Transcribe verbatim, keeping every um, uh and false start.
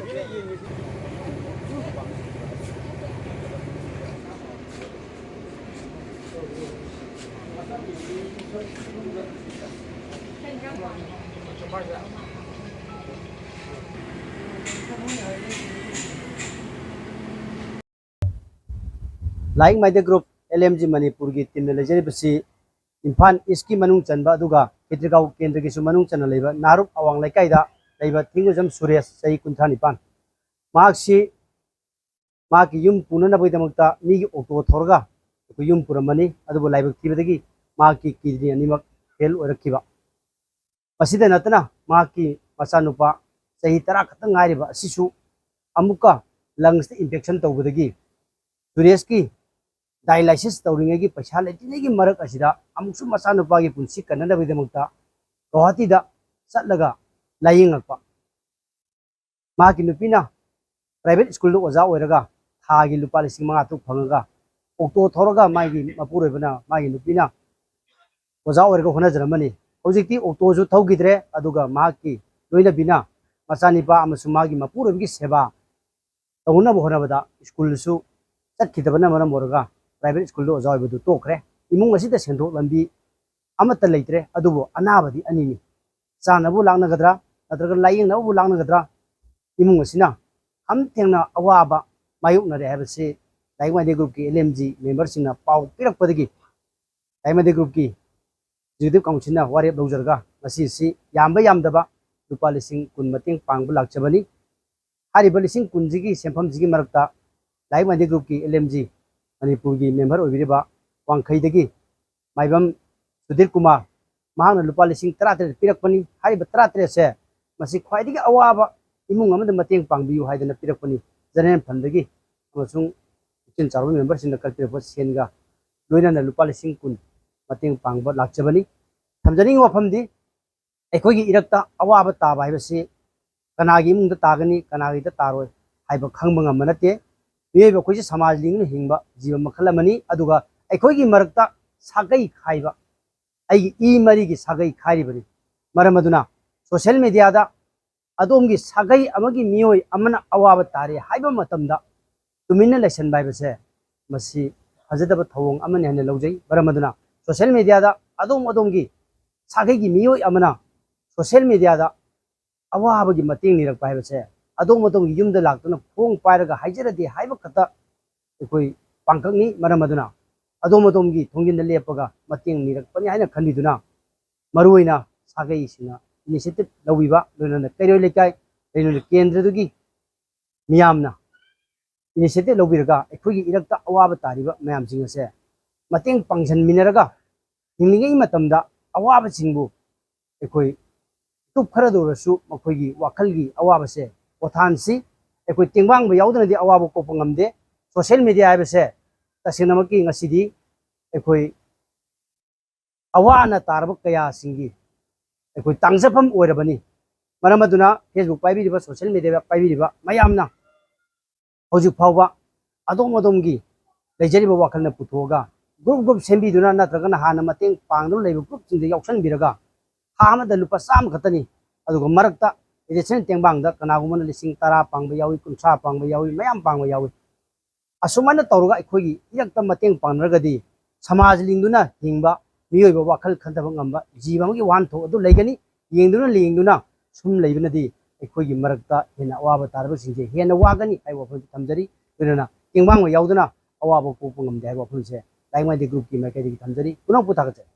Like Minded Group, L M G ꯃꯅꯤꯄꯨꯔꯒꯤ ꯇꯤꯝꯅ ꯂꯩꯖꯔꯤꯕꯁꯤ ꯏꯝꯐꯥꯜ ꯏꯁꯀꯤ ꯃꯅꯨꯡ ꯆꯟꯕ, ꯑꯗꯨꯒ ꯈꯦꯇ꯭ꯔꯤꯒꯥꯎ ꯀꯦꯟꯗ꯭ꯔꯒꯤꯁꯨ ꯃꯅꯨꯡ ꯆꯟꯅ ꯂꯩꯕ ꯅꯥꯔꯨꯞ ꯑꯋꯥꯡ ꯂꯩꯀꯥꯏꯗ ꯂꯩꯕ ꯊꯤꯡꯒꯨꯖꯝ ꯁꯨꯔꯦꯁ, ꯆꯍꯤ ꯀꯨꯟꯊ꯭ꯔꯥ ꯅꯤꯄꯥꯟ꯫ ꯃꯍꯥꯛꯁꯤ ꯃꯍꯥꯛꯀꯤ ꯌꯨꯝ ꯄꯨꯅꯅꯕꯒꯤꯗꯃꯛꯇ ꯃꯤꯒꯤ ꯑꯣꯇꯣ ꯊꯧꯔꯒ ꯑꯩꯈꯣꯏ ꯌꯨꯝ ꯄꯨꯔꯝꯕꯅꯤ, ꯑꯗꯨꯕꯨ ꯂꯥꯏꯕꯛ ꯊꯤꯕꯗꯒꯤ ꯃꯍꯥꯛꯀꯤ ꯀꯤꯗꯅꯤ ꯑꯅꯤꯃꯛ ꯐꯦꯜ ꯑꯣꯏꯔꯛꯈꯤꯕ꯫ ꯃꯁꯤꯗ ꯅꯠꯇꯅ ꯃꯍꯥꯛꯀꯤ ꯃꯆꯥꯅꯨꯄꯥ ꯆꯍꯤ ꯇꯔꯥ ꯈꯛꯇ ꯉꯥꯏꯔꯤꯕ ꯑꯁꯤꯁꯨ ꯑꯃꯨꯛꯀ ꯂꯪꯁꯇ ꯏꯟꯐꯦꯛꯁꯟ ꯇꯧꯕꯗꯒꯤ ꯁꯨꯔꯦꯁꯀꯤ ꯗꯥꯏꯂꯥꯏꯁꯤꯁ ꯇꯧꯔꯤꯉꯩꯒꯤ ꯄꯩꯁꯥ ꯂꯩꯇ꯭ꯔꯤꯉꯩꯒꯤ ꯃꯔꯛ ꯑꯁꯤꯗ ꯑꯃꯨꯛꯁꯨ ꯃꯆꯥꯅꯨꯄꯥꯒꯤ ꯄꯨꯟꯁꯤ ꯀꯟꯅꯅꯕꯒꯤꯗꯃꯛꯇ ꯒꯧꯍꯥꯇꯤꯗ ꯆꯠꯂꯒ ꯂꯥꯏꯌꯦꯡꯉꯛꯄ꯫ ꯃꯍꯥꯛꯀꯤ ꯅꯨꯄꯤꯅ ꯄ꯭ꯔꯥꯏꯚꯦꯠ ꯁ꯭ꯀꯨꯜꯗ ꯑꯣꯖꯥ ꯑꯣꯏꯔꯒ ꯊꯥꯒꯤ ꯂꯨꯄꯥ ꯂꯤꯁꯤꯡ ꯃꯉꯥ ꯇꯔꯨꯛ ꯐꯪꯉꯒ ꯑꯣꯛꯇꯣ ꯊꯧꯔꯒ ꯃꯥꯒꯤ ꯃꯄꯨꯔꯣꯏꯕꯅ, ꯃꯥꯒꯤ ꯅꯨꯄꯤꯅ ꯑꯣꯖꯥ ꯑꯣꯏꯔꯒ ꯍꯣꯠꯅꯖꯔꯝꯕꯅꯤ꯫ ꯍꯧꯖꯤꯛꯇꯤ ꯑꯣꯛꯇꯣꯁꯨ ꯊꯧꯈꯤꯗ꯭ꯔꯦ, ꯑꯗꯨꯒ ꯃꯍꯥꯛꯀꯤ ꯂꯣꯏꯅꯕꯤꯅ ꯃꯆꯥꯅꯤꯄꯥ ꯑꯃꯁꯨꯡ ꯃꯥꯒꯤ ꯃꯄꯨꯔꯣꯏꯕꯒꯤ ꯁꯦꯕꯥ ꯇꯧꯅꯕ ꯍꯣꯠꯅꯕꯗ ꯁ꯭ꯀꯨꯜꯗꯁꯨ ꯆꯠꯈꯤꯗꯕꯅ ꯃꯔꯝ ꯑꯣꯏꯔꯒ ꯄ꯭ꯔꯥꯏꯚꯦꯠ ꯁ꯭ꯀꯨꯜꯗ ꯑꯣꯖꯥ ꯑꯣꯏꯕꯗꯨ ꯇꯣꯛꯈ꯭ꯔꯦ꯫ ꯏꯃꯨꯡ ꯑꯁꯤꯗ ꯁꯦꯟꯊꯣꯛ ꯂꯝꯕꯤ ꯑꯃꯠꯇ ꯂꯩꯇ꯭ꯔꯦ꯫ ꯑꯗꯨꯕꯨ ꯑꯅꯥꯕꯗꯤ ꯑꯅꯤꯅꯤ꯫ ꯆꯥꯅꯕꯕꯨ ꯂꯥꯛꯅꯒꯗ꯭ꯔꯥ, ꯅꯠꯇ꯭ꯔꯒ ꯂꯥꯏꯌꯦꯡꯅꯕꯕꯨ ꯂꯥꯛꯅꯒꯗ꯭ꯔꯥ? ꯏꯃꯨꯡ ꯑꯁꯤꯅ ꯈꯝ ꯊꯦꯡꯅ ꯑꯋꯥꯕ ꯃꯥꯌꯣꯛꯅꯔꯦ ꯍꯥꯏꯕꯁꯤ ꯂꯥꯏꯛ ꯃꯥꯏꯟꯗꯦꯗ ꯒ꯭ꯔꯨꯞꯀꯤ L M G ꯃꯦꯝꯕꯔꯁꯤꯡꯅ ꯄꯥꯎ ꯄꯤꯔꯛꯄꯗꯒꯤ ꯂꯥꯏꯛ ꯃꯥꯏꯟꯗꯦꯗ ꯒ꯭ꯔꯨꯞꯀꯤ ꯑꯦꯛꯖꯤꯀ꯭ꯌꯨꯇꯤꯚ ꯀꯥꯎꯟꯁꯤꯜꯅ ꯋꯥꯔꯦꯞ ꯂꯧꯖꯔꯒ ꯉꯁꯤꯁꯤ ꯌꯥꯝꯕ ꯌꯥꯝꯗꯕ ꯂꯨꯄꯥ ꯂꯤꯁꯤꯡ ꯀꯨꯟ ꯃꯇꯦꯡ ꯄꯥꯡꯕ ꯂꯥꯛꯆꯕꯅꯤ꯫ ꯍꯥꯏꯔꯤꯕ ꯂꯤꯁꯤꯡ ꯀꯨꯟꯁꯤꯒꯤ ꯁꯦꯟꯐꯝꯁꯤꯒꯤ ꯃꯔꯛꯇ ꯂꯥꯏꯛ ꯃꯥꯏꯟꯗꯦꯗ ꯒ꯭ꯔꯨꯞꯀꯤ L M G ꯃꯅꯤꯄꯨꯔꯒꯤ ꯃꯦꯝꯕꯔ ꯑꯣꯏꯕꯤꯔꯤꯕ ꯋꯥꯡꯈꯩꯗꯒꯤ ꯃꯥꯏꯕꯝ ꯁꯨꯙꯤꯔ ꯀꯨꯃꯥꯔ, ꯃꯍꯥꯛꯅ ꯂꯨꯄꯥ ꯂꯤꯁꯤꯡ ꯇꯔꯥꯇꯔꯦꯠ ꯄꯤꯔꯛꯄꯅꯤ꯫ ꯍꯥꯏꯔꯤꯕ ꯇꯔꯥꯇꯔꯦꯠꯁꯦ ꯃꯁꯤ ꯈ꯭ꯋꯥꯏꯗꯒꯤ ꯑꯋꯥꯕ ꯏꯃꯨꯡ ꯑꯃꯗ ꯃꯇꯦꯡ ꯄꯥꯡꯕꯤꯌꯨ ꯍꯥꯏꯗꯅ ꯄꯤꯔꯛꯄꯅꯤ꯫ ꯖꯦꯅꯔꯦꯜ ꯐꯟꯗꯒꯤ ꯑꯃꯁꯨꯡ ꯄꯨꯛꯆꯦꯜ ꯆꯥꯎꯔꯕ ꯃꯦꯝꯕꯔꯁꯤꯡꯅ ꯀꯠꯄꯤꯔꯛꯄ ꯁꯦꯟꯒ ꯂꯣꯏꯅꯅ ꯂꯨꯄꯥ ꯂꯤꯁꯤꯡ ꯀꯨꯟ ꯃꯇꯦꯡ ꯄꯥꯡꯕ ꯂꯥꯛꯆꯕꯅꯤ꯫ ꯊꯝꯖꯅꯤꯡꯉꯤꯕ ꯋꯥꯐꯝꯗꯤ, ꯑꯩꯈꯣꯏꯒꯤ ꯏꯔꯛꯇ ꯑꯋꯥꯕ ꯇꯥꯕ ꯍꯥꯏꯕꯁꯤ ꯀꯅꯥꯒꯤ ꯏꯃꯨꯡꯗ ꯇꯥꯒꯅꯤ, ꯀꯅꯥꯒꯤꯗ ꯇꯥꯔꯣꯏ ꯍꯥꯏꯕ ꯈꯪꯕ ꯉꯝꯕ ꯅꯠꯇꯦ꯫ ꯃꯤꯑꯣꯏꯕ ꯑꯩꯈꯣꯏꯁꯦ ꯁꯃꯥꯖ ꯂꯤꯡꯗꯨꯅ ꯍꯤꯡꯕ ꯖꯤꯕ ꯃꯈꯜ ꯑꯃꯅꯤ꯫ ꯑꯗꯨꯒ ꯑꯩꯈꯣꯏꯒꯤ ꯃꯔꯛꯇ ꯁꯥꯒꯩ ꯈꯥꯏꯕ, ꯑꯩꯒꯤ ꯏ ꯃꯔꯤꯒꯤ ꯁꯥꯒꯩ ꯈꯥꯏꯔꯤꯕꯅꯤ꯫ ꯃꯔꯝ ꯑꯗꯨꯅ ꯁꯣꯁꯤꯌꯦꯜ ꯃꯦꯗꯤꯌꯥꯗ ꯑꯗꯣꯝꯒꯤ ꯁꯥꯒꯩ ꯑꯃꯒꯤ ꯃꯤꯑꯣꯏ ꯑꯃꯅ ꯑꯋꯥꯕ ꯇꯥꯔꯦ ꯍꯥꯏꯕ ꯃꯇꯝꯗ ꯇꯨꯃꯤꯟꯅ ꯂꯩꯁꯟꯕ ꯍꯥꯏꯕꯁꯦ, ꯃꯁꯤ ꯐꯖꯗꯕ ꯊꯧꯑꯣꯡ ꯑꯃꯅꯤ ꯍꯥꯏꯅ ꯂꯧꯖꯩ꯫ ꯃꯔꯝ ꯑꯗꯨꯅ social media ꯗ ꯑꯗꯣꯝ ꯑꯗꯣꯝꯒꯤ ꯁꯥꯒꯩꯒꯤ ꯃꯤꯑꯣꯏ ꯑꯃꯅ social media ꯗ ꯑꯋꯥꯕꯒꯤ ꯃꯇꯦꯡ ꯅꯤꯔꯛꯄ ꯍꯥꯏꯕꯁꯦ, ꯑꯗꯣꯝ ꯑꯗꯣꯝꯒꯤ ꯌꯨꯝꯗ ꯂꯥꯛꯇꯨꯅ ꯐꯣꯡ ꯄꯥꯏꯔꯒ ꯍꯥꯏꯖꯔꯗꯤ ꯍꯥꯏꯕ ꯈꯛꯇ ꯑꯩꯈꯣꯏ ꯄꯥꯡꯈꯛꯅꯤ꯫ ꯃꯔꯝ ꯑꯗꯨꯅ ꯑꯗꯣꯝ ꯑꯗꯣꯝꯒꯤ ꯊꯣꯡꯖꯤꯟꯗ ꯂꯦꯞꯄꯒ ꯃꯇꯦꯡ ꯅꯤꯔꯛꯄꯅꯤ ꯍꯥꯏꯅ ꯈꯟꯕꯤꯗꯨꯅ, ꯃꯔꯨꯑꯣꯏꯅ ꯁꯥꯒꯩꯁꯤꯡꯅ initiative ꯂꯧꯕꯤꯕ, ꯂꯣꯏꯅꯅ ꯀꯩꯔꯣꯏ ꯂꯩꯀꯥꯏ, ꯂꯣꯏꯅꯅ ꯀꯦꯟꯗ꯭ꯔꯗꯨꯒꯤ ꯃꯤꯌꯥꯝꯅ initiative ꯂꯧꯕꯤꯔꯒ ꯑꯩꯈꯣꯏꯒꯤ ꯏꯔꯛꯇ ꯑꯋꯥꯕ ꯇꯥꯔꯤꯕ ꯃꯌꯥꯝꯁꯤꯡ ꯑꯁꯦ ꯃꯇꯦꯡ ꯄꯥꯡꯁꯤꯟꯃꯤꯟꯅꯔꯒ, ꯍꯤꯡꯂꯤꯉꯩ ꯃꯇꯝꯗ ꯑꯋꯥꯕꯁꯤꯡꯕꯨ ꯑꯩꯈꯣꯏ ꯇꯨꯞ ꯈꯔꯗ ꯑꯣꯏꯔꯁꯨ ꯃꯈꯣꯏꯒꯤ ꯋꯥꯈꯜꯒꯤ ꯑꯋꯥꯕꯁꯦ ꯄꯣꯊꯥꯍꯟꯁꯤ꯫ ꯑꯩꯈꯣꯏ ꯇꯦꯡꯕꯥꯡꯕ ꯌꯥꯎꯗꯅꯗꯤ ꯑꯋꯥꯕ ꯀꯣꯛꯄ ꯉꯝꯗꯦ꯫ Social media ꯍꯥꯏꯕꯁꯦ ꯇꯁꯦꯡꯅꯃꯛꯀꯤ ꯉꯁꯤꯗꯤ ꯑꯩꯈꯣꯏ ꯑꯋꯥ ꯑꯅꯥ ꯇꯥꯔꯕ ꯀꯌꯥꯁꯤꯡꯒꯤ ꯑꯩꯈꯣꯏ ꯇꯥꯡꯖꯐꯝ ꯑꯣꯏꯔꯕꯅꯤ꯫ ꯃꯔꯝ ꯑꯗꯨꯅ Facebook ꯄꯥꯏꯕꯤꯔꯤꯕ, social media ꯄꯥꯏꯕꯤꯔꯤꯕ ꯃꯌꯥꯝꯅ ꯍꯧꯖꯤꯛ ꯐꯥꯎꯕ ꯑꯗꯣꯝ ꯑꯗꯣꯝꯒꯤ ꯂꯩꯖꯔꯤꯕ ꯋꯥꯈꯜꯅ ꯄꯨꯊꯣꯛꯑꯒ group group ꯁꯦꯝꯕꯤꯗꯨꯅ, ꯅꯠꯇ꯭ꯔꯒꯅ ꯍꯥꯟꯅ ꯃꯇꯦꯡ ꯄꯥꯡꯗꯨꯅ ꯂꯩꯕ group ꯁꯤꯡꯗ ꯌꯥꯎꯁꯟꯕꯤꯔꯒ, ꯊꯥ ꯑꯃꯗ ꯂꯨꯄꯥ ꯆꯥꯝꯃ ꯈꯛꯇꯅꯤ, ꯑꯗꯨꯒ ꯃꯔꯛꯇ additional ꯇꯦꯡꯕꯥꯡꯗ ꯀꯅꯥꯒꯨꯝꯕꯅ ꯂꯤꯁꯤꯡ ꯇꯔꯥ ꯄꯥꯡꯕ ꯌꯥꯎꯏ, ꯀꯨꯟꯊ꯭ꯔꯥ ꯄꯥꯡꯕ ꯌꯥꯎꯏ, ꯃꯌꯥꯝ ꯄꯥꯡꯕ ꯌꯥꯎꯏ꯫ ꯑꯁꯨꯃꯥꯏꯅ ꯇꯧꯔꯒ ꯑꯩꯈꯣꯏꯒꯤ ꯏꯔꯛꯇ ꯃꯇꯦꯡ ꯄꯥꯡꯅꯔꯒꯗꯤ ꯁꯃꯥꯖ ꯂꯤꯡꯗꯨꯅ ꯍꯤꯡꯕ, ꯃꯤꯑꯣꯏꯕ ꯋꯥꯈꯜ ꯈꯟꯊꯕ ꯉꯝꯕ ꯖꯤꯕ ꯑꯃꯒꯤ ꯋꯥꯍꯟꯊꯣꯛ ꯑꯗꯨ ꯂꯩꯒꯅꯤ꯫ ꯌꯦꯡꯗꯨꯅ ꯂꯦꯡꯗꯨꯅ ꯁꯨꯝ ꯂꯩꯕꯅꯗꯤ ꯑꯩꯈꯣꯏꯒꯤ ꯃꯔꯛꯇ ꯍꯦꯟꯅ ꯑꯋꯥꯕ ꯇꯥꯔꯕꯁꯤꯡꯁꯦ ꯍꯦꯟꯅ ꯋꯥꯒꯅꯤ ꯍꯥꯏꯕ ꯋꯥꯐꯝꯁꯤ ꯊꯝꯖꯔꯤ꯫ ꯂꯣꯏꯅꯅ ꯇꯦꯡꯕꯥꯡꯕ ꯌꯥꯎꯗꯅ ꯑꯋꯥꯕ ꯀꯣꯛꯄ ꯉꯝꯗꯦ ꯍꯥꯏꯕ ꯋꯥꯐꯝꯁꯦ ꯂꯥꯏꯃꯥꯏꯗꯤ group ꯀꯤ ꯃꯥꯏꯀꯩꯗꯒꯤ ꯊꯝꯖꯔꯤ꯫ ꯄꯨꯝꯅꯃꯛꯄꯨ ꯊꯥꯒꯠꯆꯔꯤ꯫